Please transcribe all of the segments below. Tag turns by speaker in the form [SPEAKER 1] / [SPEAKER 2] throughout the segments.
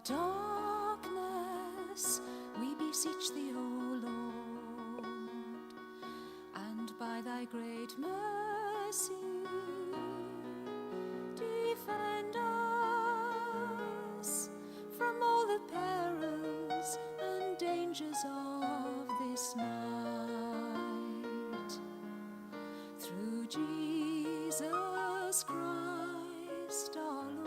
[SPEAKER 1] Darkness, we beseech thee, O Lord, and by thy great mercy, defend us from all the perils and dangers of this night. Through Jesus Christ our Lord.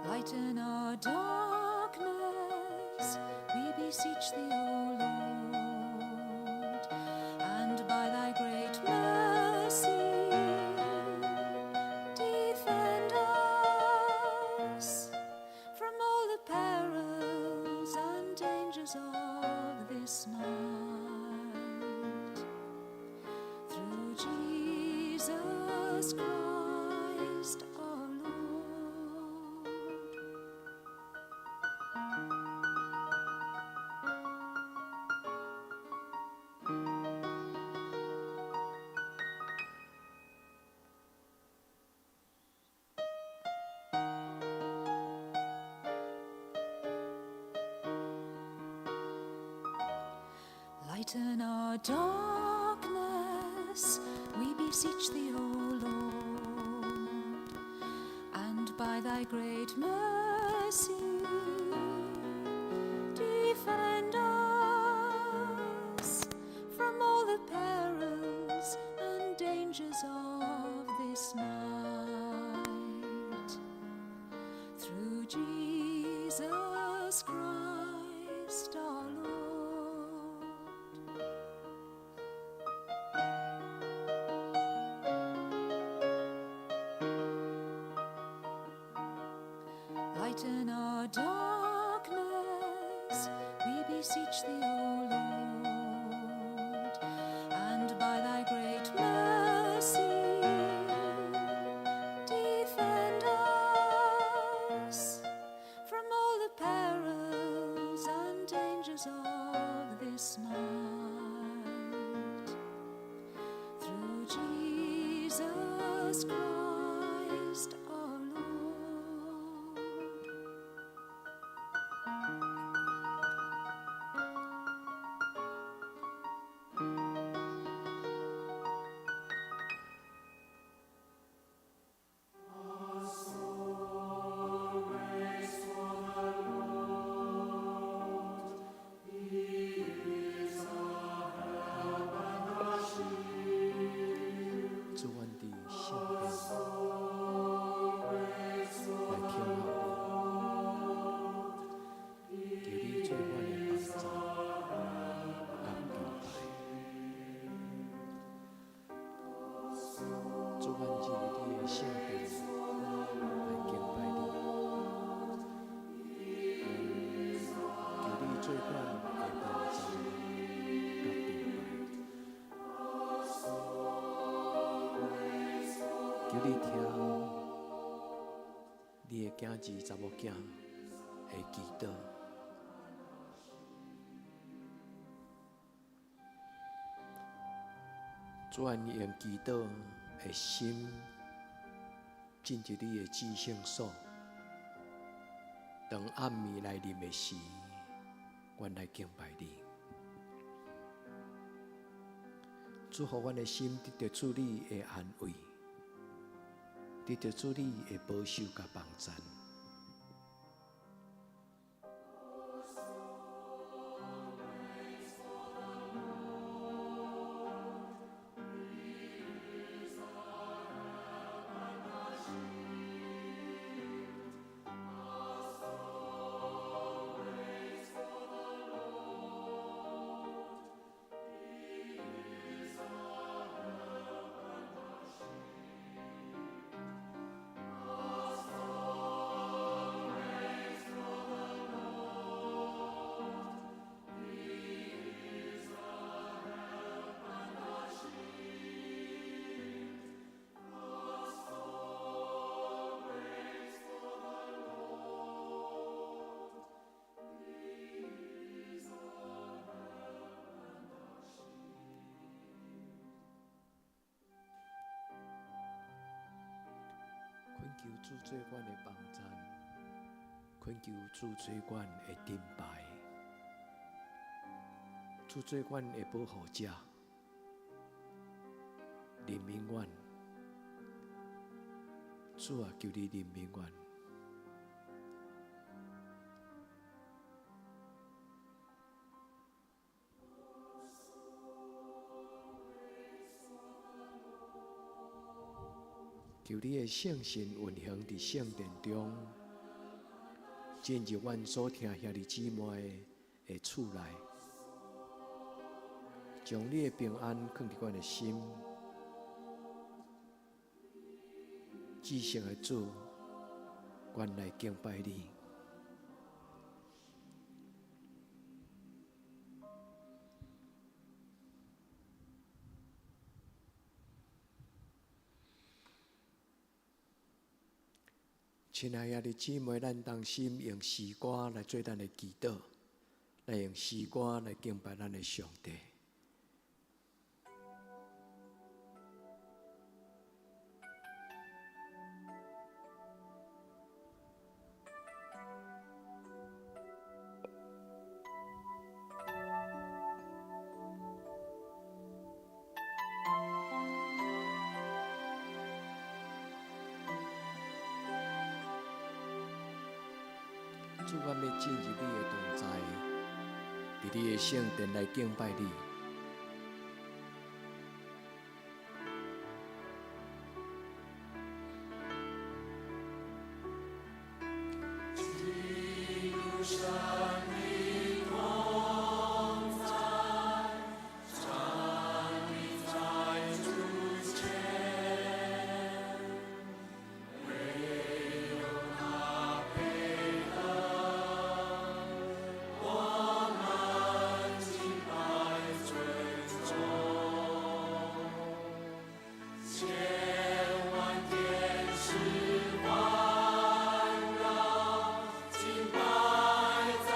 [SPEAKER 1] Lighten our darkness, we beseech thee, O Lord, and by thy great mercy, defend us from all the perils and dangers of this night. Through Jesus Christ our Lord. Lighten our darkness, we beseech thee, O Lord, and by thy great mercy, defend us from all the perils and dangers of this night. Through Jesus Christ our Lord. Lighten our darkness, we beseech thee, O Lord, and by thy great mercy, defend us from all the perils and dangers of this night. Through Jesus Christ our Lord.
[SPEAKER 2] 主，阮佇聖殿來聽候你，求你做阮的幫贊佮敬拜。主，阮入你的聖殿來敬拜你，求你做阮的幫贊佮敬拜。求你聽你的囝兒查某囝的祈禱。主，阮用祈禱的心進入你的至聖所。當暗暝來臨的時，阮來敬拜你。主，予阮的心得著主你的安慰，得著主你的保守佮幫贊。求主做阮的幫贊，懇求主做阮的盾牌，主做阮的保護者，憐憫阮。主啊，求你憐憫阮。求你的聖神運行佇聖殿中，進入阮所疼兄弟姊妹的厝內，將你的平安囥佇阮的心。至聖的主，阮來敬拜你。親愛的兄弟姊妹，咱同心用詩歌來做咱的祈禱，來用詩歌來敬拜咱的上帝。主，阮欲進入你的同在，佇你的聖殿來敬拜你。
[SPEAKER 3] 進入神的同在，站立在主前，唯有那配得我們敬拜尊崇，千萬天使環繞，敬拜在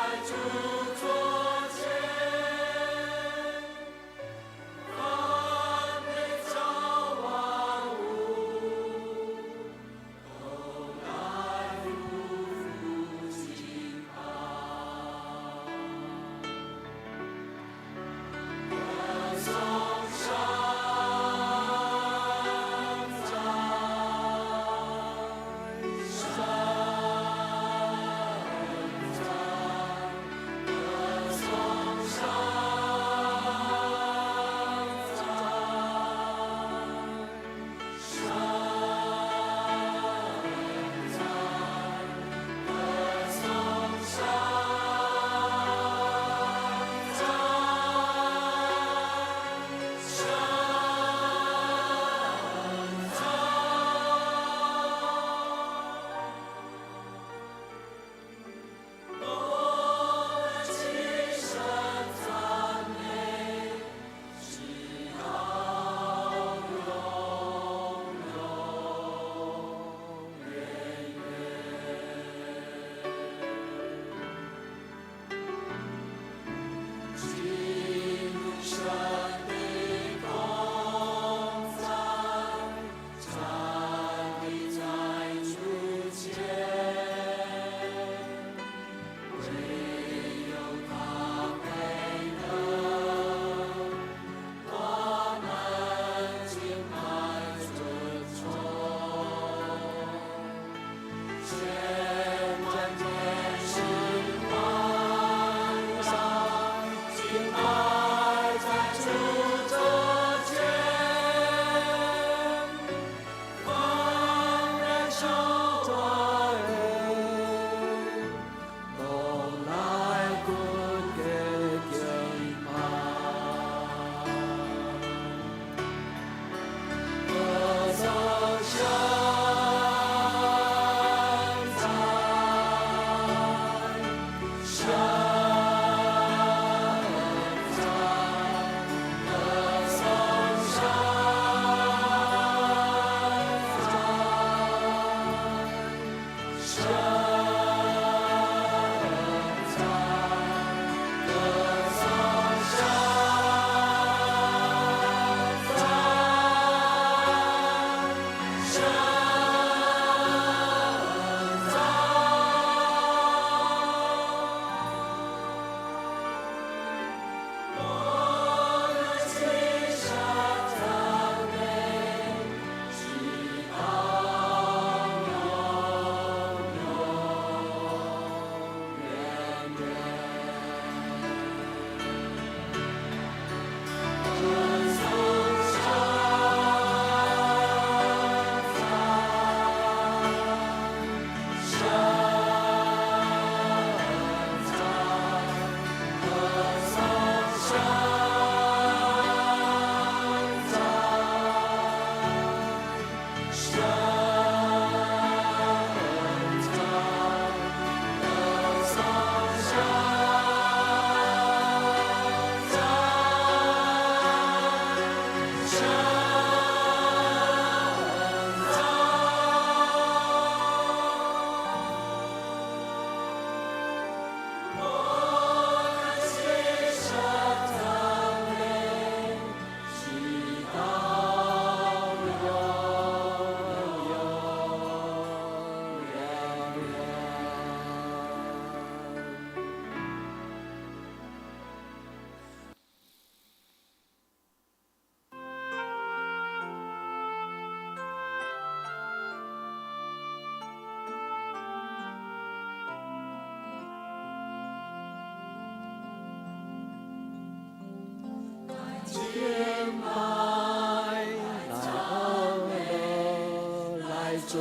[SPEAKER 2] 尊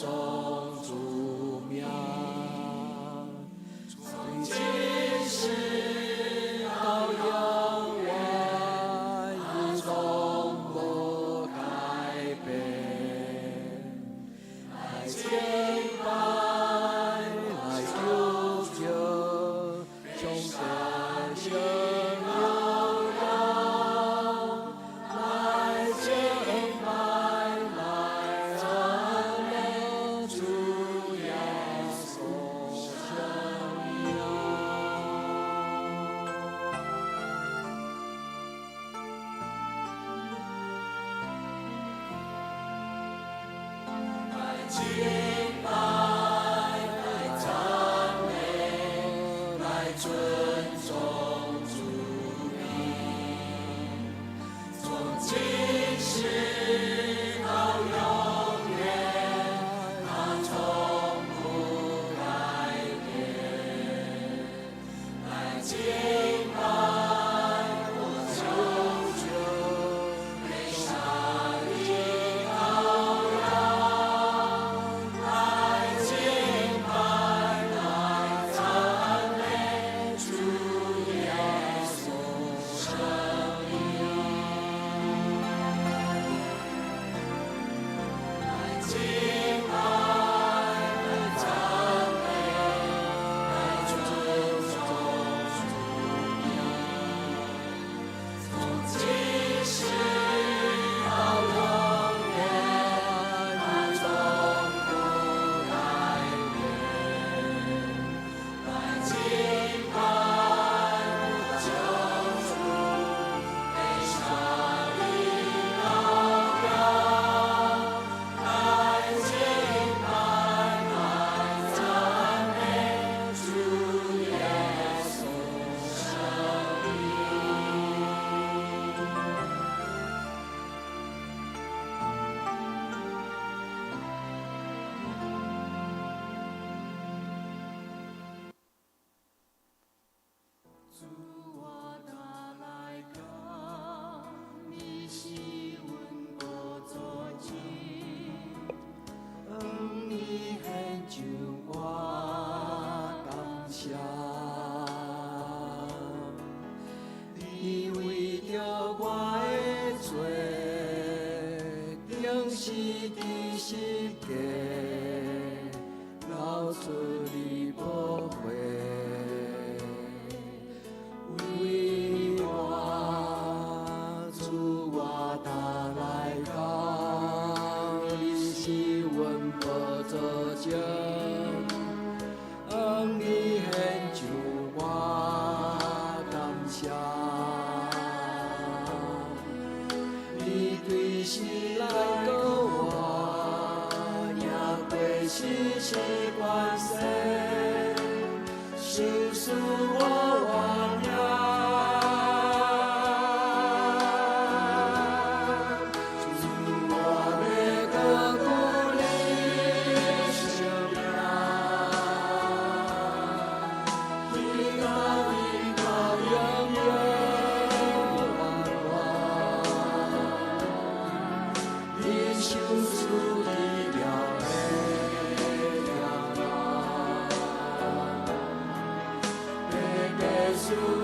[SPEAKER 2] 頌主名，從今世到永遠，伊從無改變。來敬拜，來求求，上帝聖榮耀，來敬拜，來讚美主耶穌聖名。
[SPEAKER 3] 來敬拜，來讚美，來尊頌主名，從今世到永遠，他從不改變。來敬拜我救主，被殺的羔羊，來敬拜，來讚美主耶穌聖名。來敬拜，來讚美，來尊頌主名，從今世到永遠，他從不改變。來敬拜我救主，被殺的羔羊，來敬拜，來讚美主耶穌聖名。
[SPEAKER 1] 主我帶來講，你是阮寶座前，
[SPEAKER 2] 當你獻上我感謝，你為著我的罪，釘死佇十架，流出你寶血，為我主我帶來講，你是阮寶座前，當你獻上我感謝，你隨時來顧我，贏過生死權勢，賞賜我活命。主我欲高舉你聖名，直到直到永永遠遠。你賞賜奇妙的疼愛，白白賜予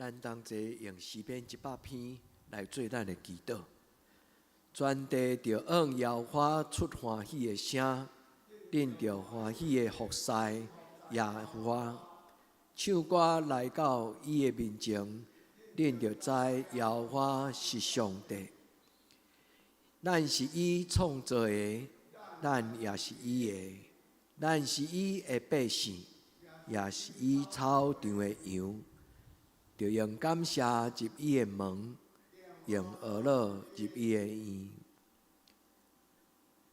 [SPEAKER 2] 咱同齊用詩篇100篇來做咱的祈禱。全地著向耶和華出歡喜的聲，恁著歡喜的服侍耶和華，唱歌來到伊的面前，恁著知耶和華是上帝。咱是伊創造的，咱也是伊的，咱是伊的百姓，也是伊草場的羊。著用感謝入伊的門，用呵咾入伊的院，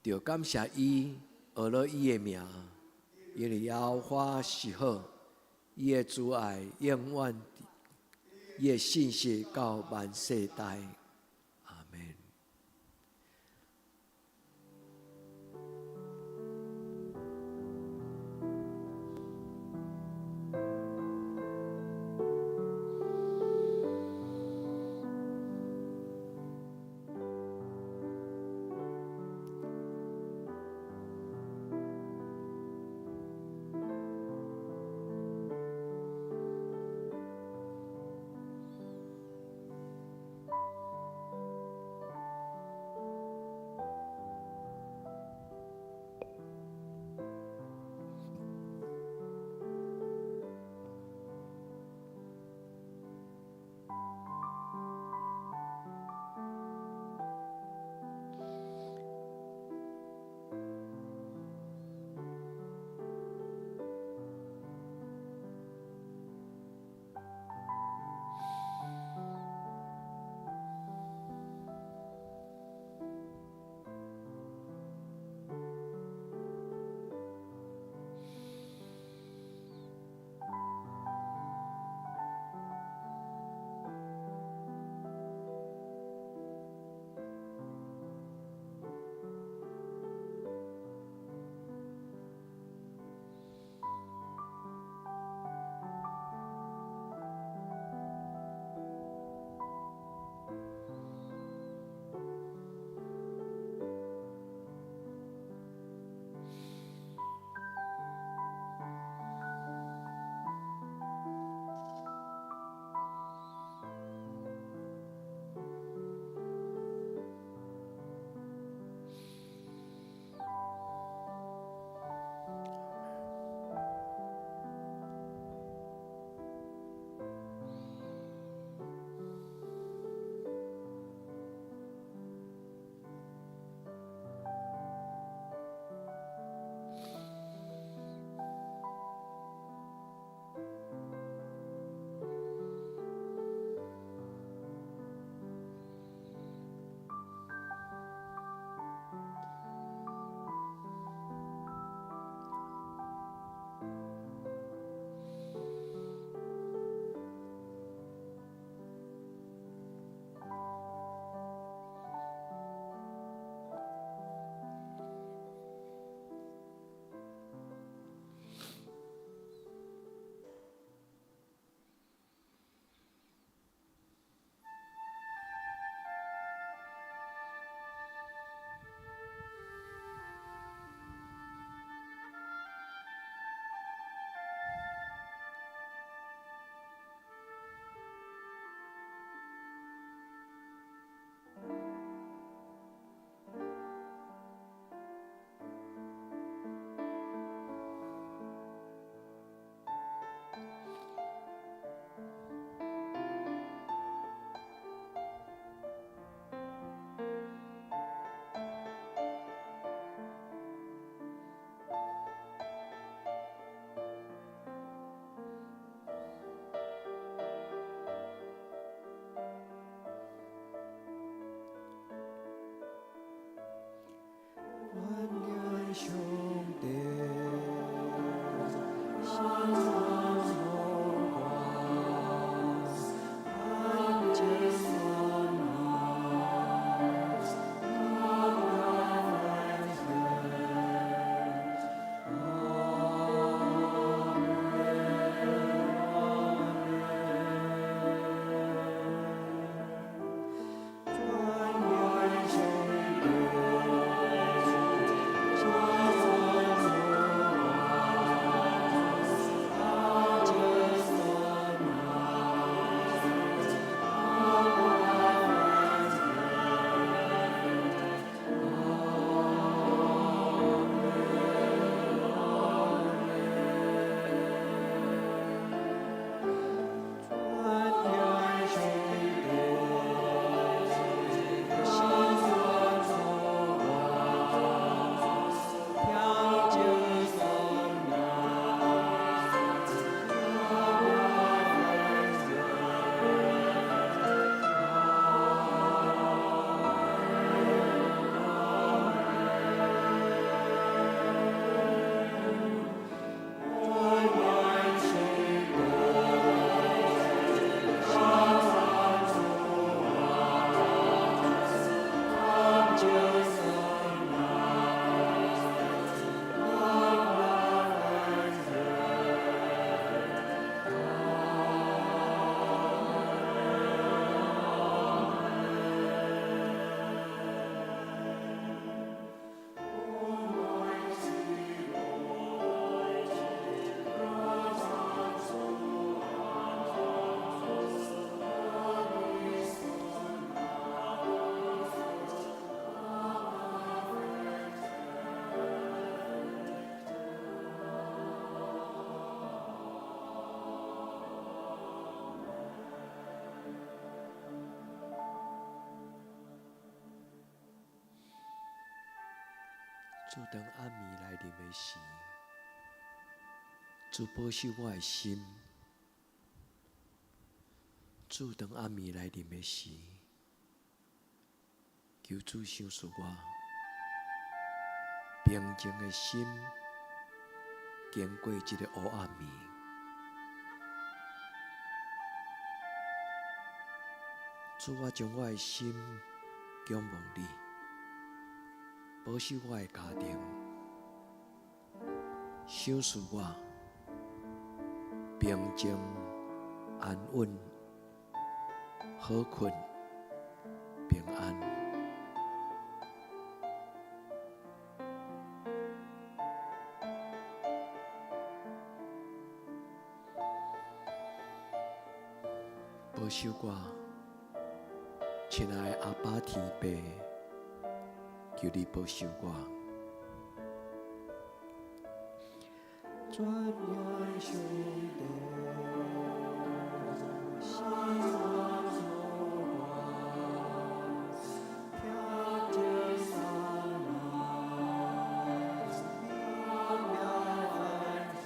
[SPEAKER 2] 著感謝伊，呵咾伊的名，因為耶和華是好，伊的慈愛永遠，伊的信實到萬世代。阿們。主當暗暝來臨的時，主保守我的心。主當暗暝來臨的時，求主賞賜我平靜的心，經過這个烏暗暝。主，我將我的心仰望你，保守我的家庭，賞賜我平靜、安穩、好睏、平安。保守我，親愛的阿爸天父，求你保守我。全能上帝，是我所愿，听见咱美妙安息。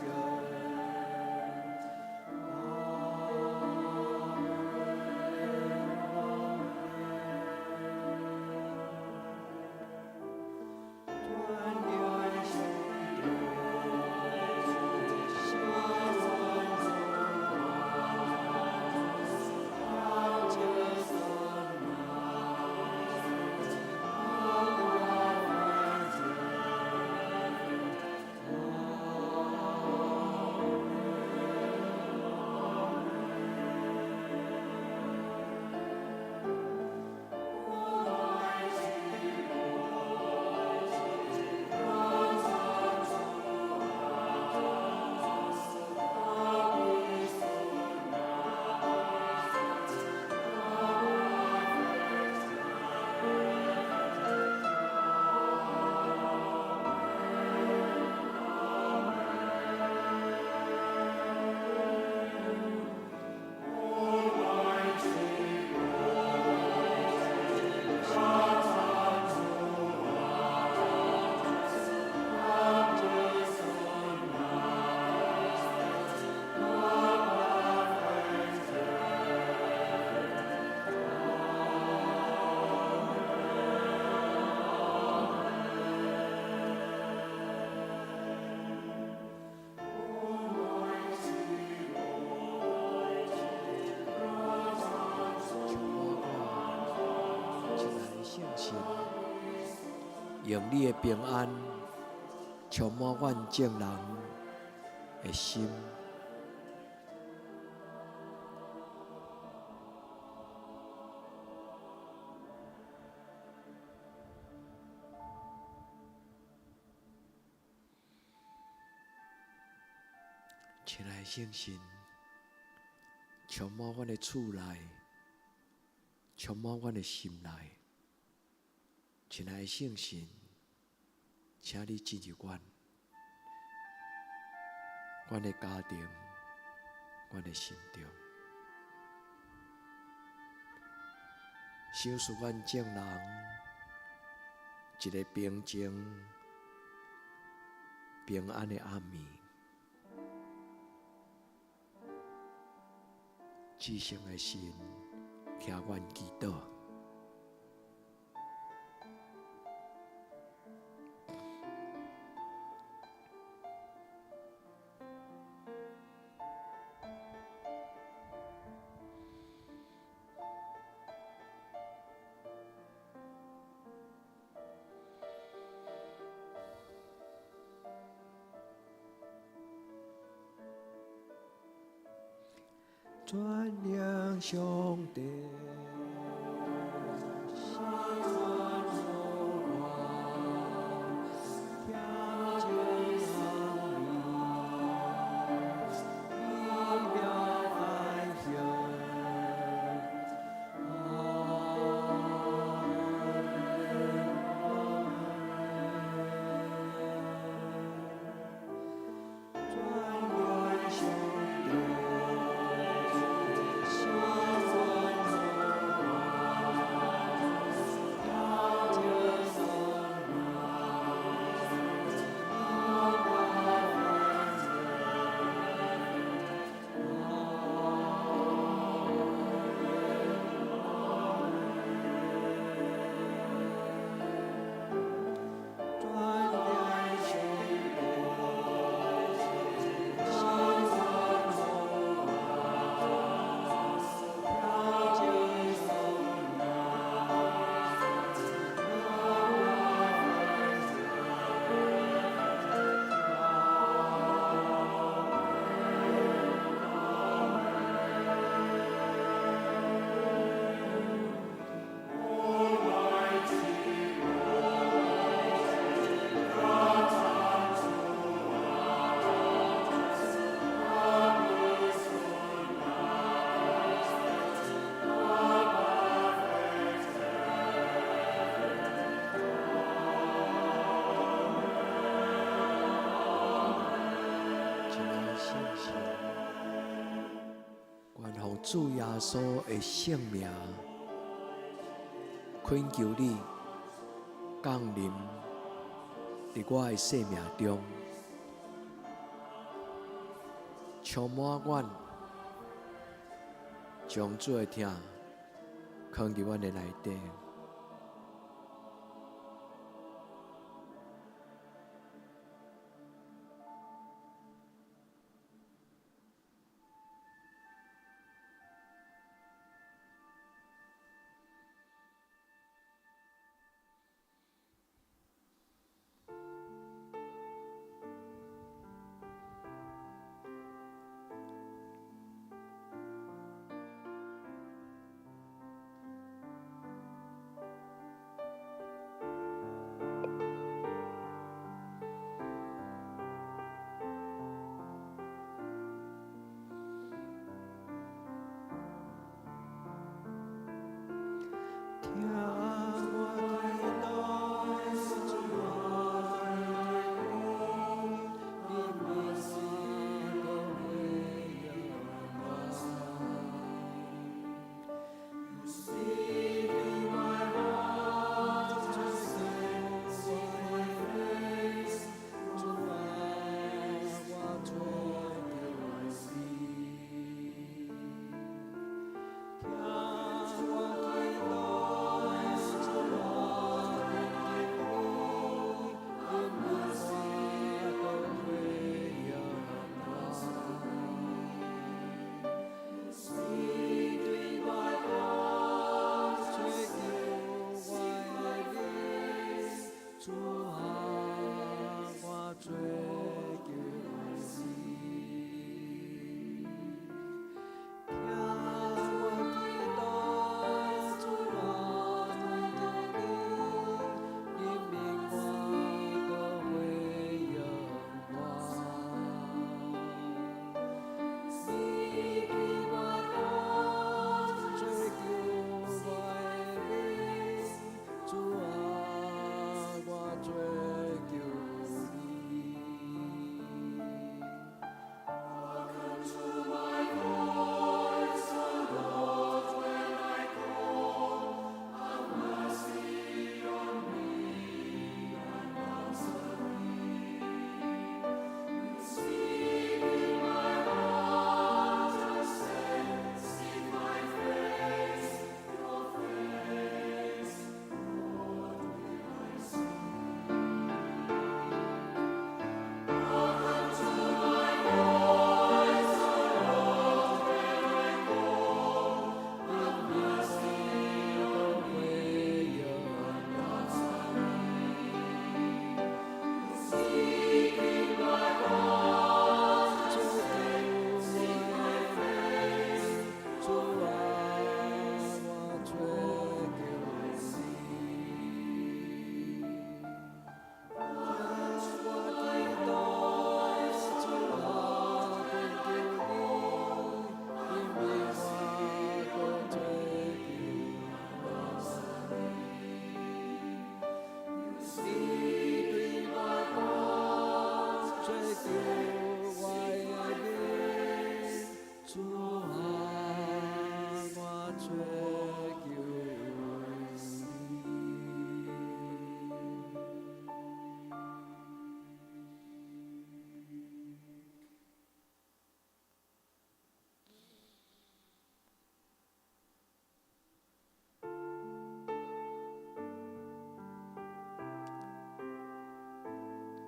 [SPEAKER 2] 用你的平安充滿阮眾人的心。親愛的聖神，充滿阮的厝內，充滿阮的心內。親愛的聖神，請你進入阮，阮的家庭，阮的心中，賞賜阮眾人一个平靜、平安的暗暝。至聖的神，聽阮祈禱。全能上帝，是阮所愿，听见咱美妙安息。全能上帝，是阮所主耶穌的聖名，懇求你降臨佇我的生命中，充滿阮，將主的疼囥佇阮的內底。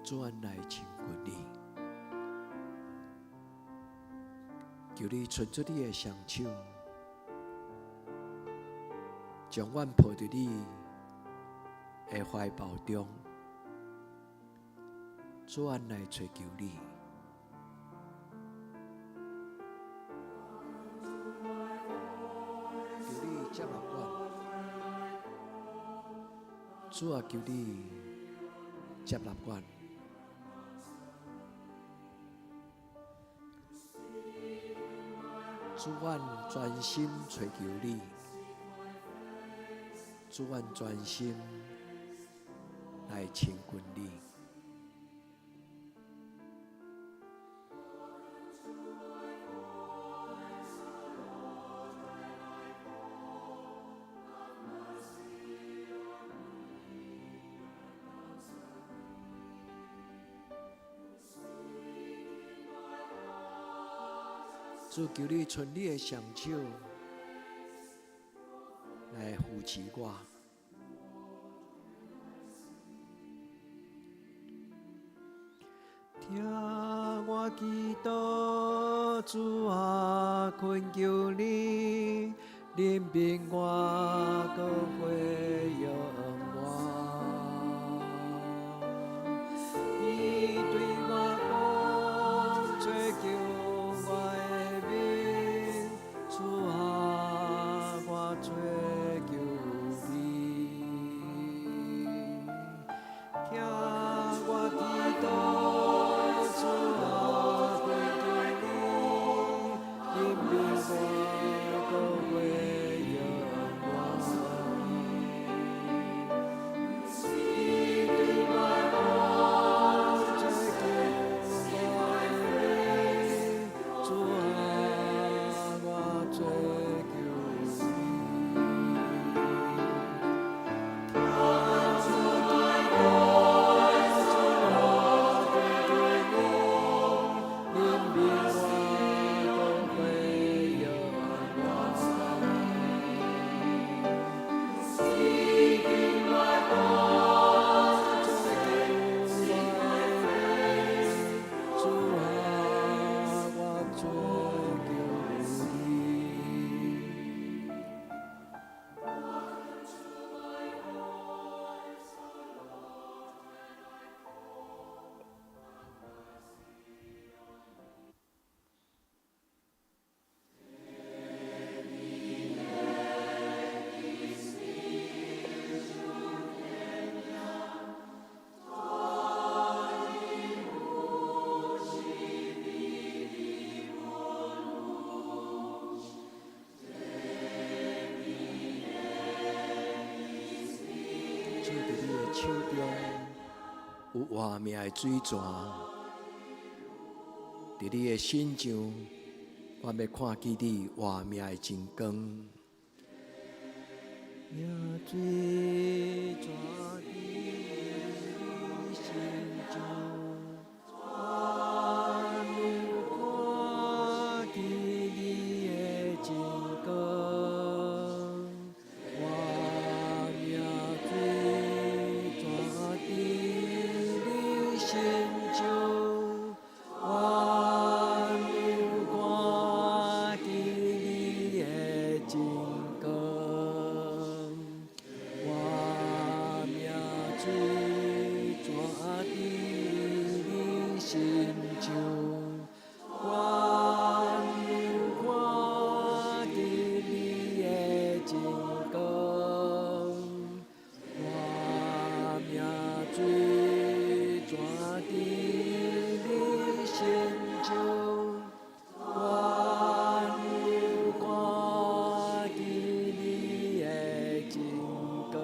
[SPEAKER 2] 主，阮來親近你，求你伸出你的雙手，將阮抱佇你的懷抱中。主，阮來揣求你。求你接納阮。主啊，求你接納阮。主，阮專心揣求你。主，阮專心來親近你。主，求你伸你的雙手來扶持我。聽我祈禱，主啊，懇求你，憐憫我，閣回應我。你對我講，追求我的面，主啊，我追求你。聽我祈禱，主啊，懇求你，憐憫我，閣回應我。你對我講，追求我的面，主啊，我追求你。主對我，主啊，懇求你，憐憫我，閣回應我。你對我講，追求我的面，主啊，我追求你。主，佇你的手中有活命的水泉，佇你的身上，我欲看見你活命的真光。命水泉佇你身上，我有看見你的真光。活命水泉佇你身上，我有看見你的真光。活命水泉佇你身上，我有看見你的真光。活命水泉佇你身上，我有看見你的真光。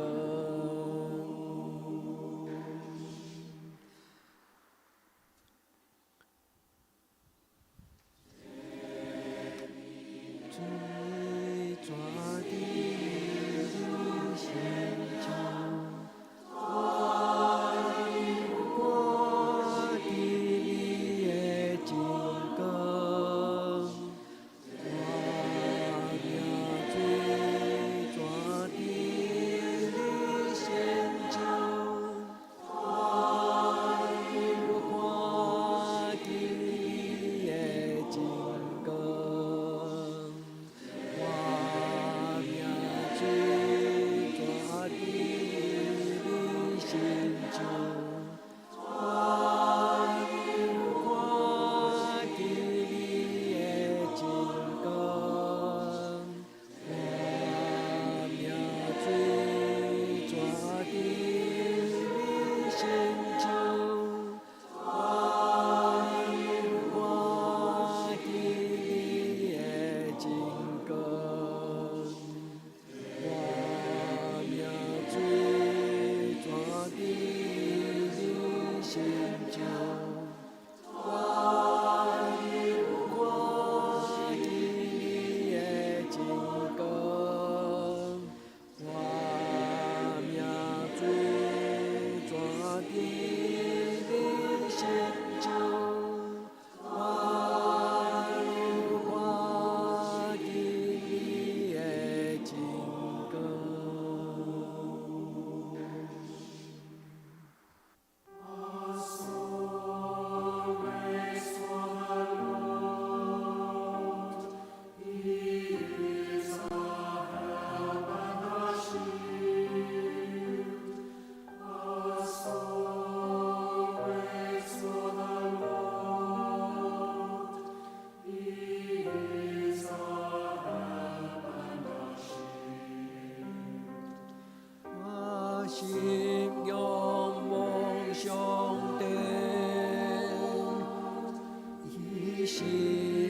[SPEAKER 2] 伊是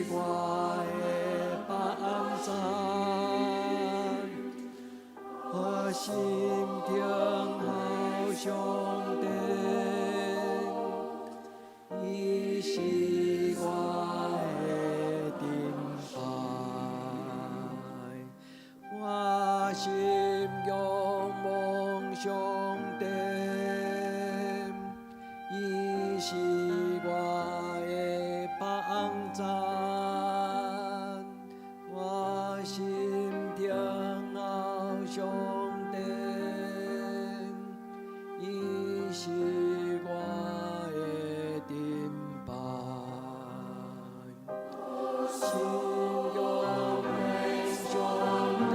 [SPEAKER 2] 我的幫贊，我心等候上帝，伊是我的盾牌，我心仰望上帝，伊是我的幫贊，我心等候上帝，伊是我的盾牌。心仰望上帝，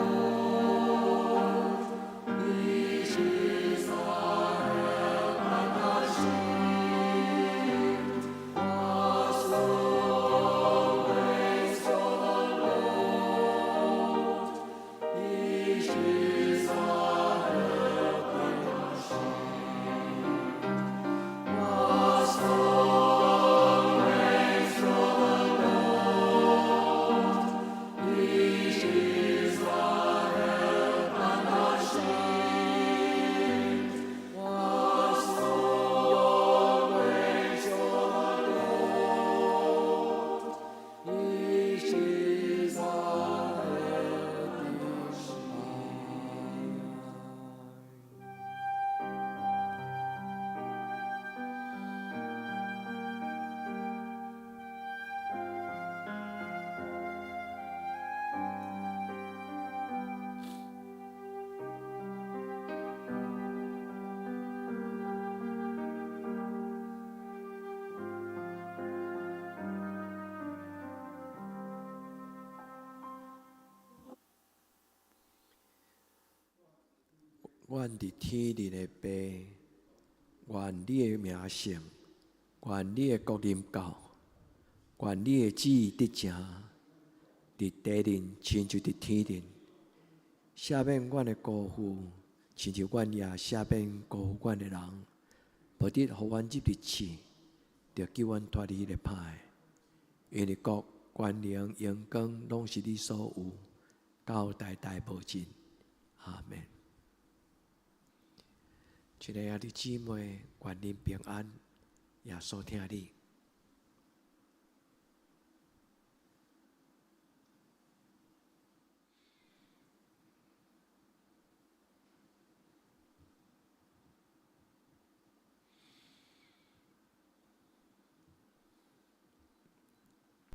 [SPEAKER 2] 伊是我的幫助，我心仰望上帝，伊是我的盾牌。我心仰望上帝，伊是我的幫助，我心仰望上帝，伊是我的盾牌。阮佇天頂的父，願你的名聖，願你的國臨到，願你的旨意得成，佇地頂親像佇天頂。赦免阮的辜負，親像阮也赦免辜負阮的人。無得予阮入佇試，著救阮脫離彼个歹的。因為國、權能、榮光，攏是你所有，到代代無盡。阿門。親愛的兄弟姊妹，願恁平安，耶穌疼你。